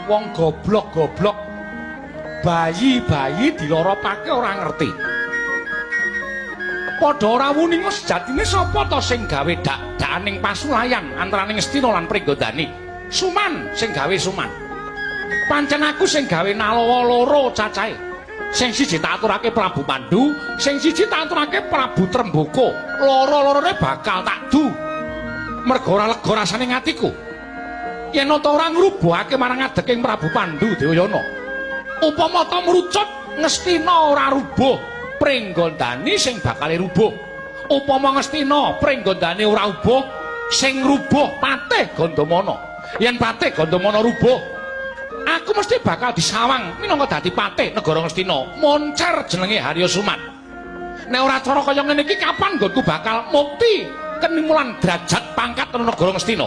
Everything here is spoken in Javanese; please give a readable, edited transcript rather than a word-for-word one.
Wong goblok-goblok, bayi-bayi diloropake ora ngerti. Padha ora wuninga sejatine sapa to sing gawe dak-dakaning pasulayan antaraning Ngastina lan Pringgondani. Suman sing gawe, Suman. Pancen aku sing gawe nalawa loro cacahe. Sing siji tak aturake Prabu Pandu, sing siji tak aturake Prabu Tremboko. Loro-lorone bakal tak du. Merga ora lega rasane ngatiku. Yen ta ora ngrubuhake marang adeking Prabu Pandu Dewayana. Upama ta mrucut Ngastina ora rubuh, Pringgondani sing bakal rubuh. Upama Ngastina Pringgondani ora rubuh, sing rubuh Patih Gandamana. Yen Patih Gandamana rubuh, aku mesti bakal disawang minangka dadi patih negara Ngastina. Moncer jenenge Harya Suman. Nek ora cara kaya ngene iki, kapan nggonku bakal mukti kenimulan derajat pangkat ana negara Ngastina?